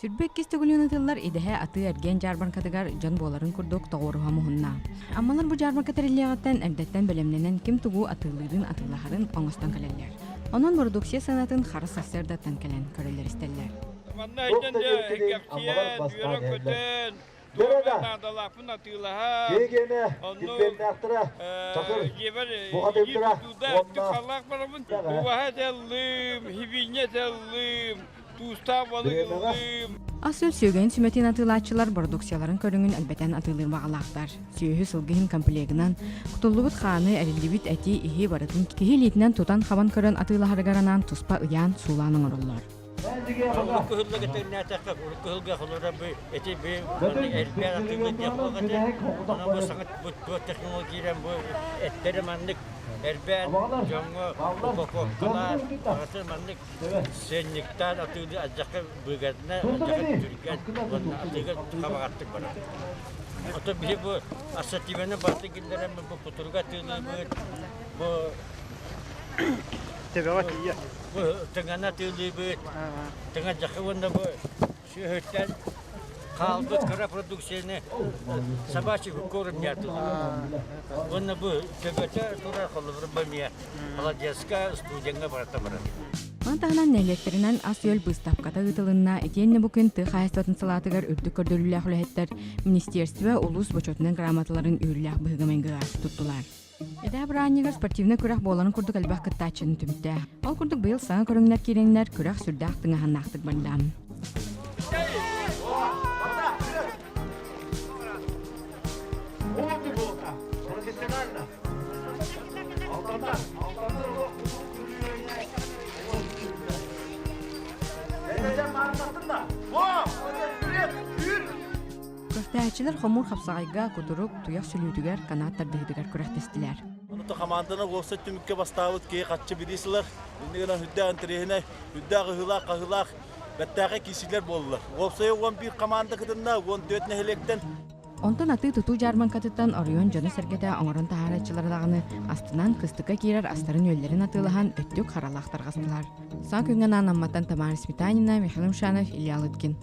22 төгүлүн ытыллар идэһэ атыы-эргиэн дьаарбаҥкатыгар дьон буоларын курдук тоҕуоруһа муһунна. Аммалар бу дьаарбаҥка тэриллиэҕиттэн эрдэттэн бэлэмнэнэн ким тугу атыылыырын атыылаһарын оҥостон кэлэллэр. Онон бородууксуйа сыанатын хара сарсыардаттан кэлэн көрөллөр-истэллэр. Манна айдан дьэ эргэхсийэн, үөрэн-көтөн, туох наадалаахпын атыылаһан, онну дьиэбэр илии тутуурда өттүк халлаах барабын. Убаһа этэллим, хибиинньэ этэллим, туустаах балык ыллым. Ас-үөл сүөгэйин сүмэтин атыылааччылар бородууксуйаларын көрүҥүн элбэтэн атыылыыр баҕалаахтар. Сүөһү сылгы иһин комплегынан, кутуллубут хааны, эриллибит эти, иһи барытын киһи илиитинэн тутан-хабан көрөн атыылаһарыгар анаан туспа ыйаан, суулаан оҥороллор. Урукку ыһыллыга тэҥнээтэххэ, урукку ыһылга холобура бу эти бу элбээн атыылыыр диэх буолла этэ. Онон бу саҥа бу туох технология киирэн бу эттэри маннык элбээн дьоҥҥо упаковкалаан аҕатын маннык сенниктаан атыылыы алдьархай быыгадына алдьархай түргэн уонна атыыга хабаҕаттык барар. Оттон биһи бу ассортимены барытын киллэрэн бу кутуруга атыылыыбыт, бу Төбөҕө тиийэ. Бу тыҥаны атыылыыбыт, тыҥа дьахы уонна бу сүөһүттэн хаалбыт кыра продукцияны собачий корм диэн атыылыыбыт. Уонна бу төбөтө турар холобур бу эмиэ холодецка, студеҥҥа барыта барар. Маны таһынан нэһилиэктэринэн ас-үөл быыстапката ыытылынна. Итиэннэ бу күн тыа хаһаайыстыбатын салаатыгар үрдүк көрдөрүүлээх үлэһиттэр министерство, улуус бочуотунай грамоталарын үөрүүлээх быһыыга-майгыга туттулар. Эдээ бырааһынньыгар спортивнай күрэх буоларын курдук элбэх кыттааччыны түмтэ. Ол курдук быйыл саҥа көрүҥнэр киирэннэр күрэх сүрдээх тыҥаһаннаахтык барда. Күрэхтэһээччилэр хомуур хапсаҕайга, кутурук, туйах сүлүүтүгэр, канаат тардыһыытыгар күрэхтэстилэр. Онто хамаанданы уопсай түмүккэ бастаабыт киһи хаччы бириис ылар. Иннигинэн гынан үрдээх интэриэһинэй, үрдээх ыһыылаах, хаһыылаах, бэртээхэй киирсиилэр буоллулар. Уопсайа 11 хамаанда кытынна, 14 нэһилиэктэн. Онтон атыы-тутуу дьаарбаҥкатыттан оройуон дьоно-сэргэтэ оҥорон таһаарааччылара даҕаны астынан кыстыкка киирэр астарын-үөллэрин атыылаһан өттүк харалаах тарҕастылар. Саҥа күҥҥэ анаан Амматтан Тамара Сметанина, Михаил Мшанов, Илья Лыткин.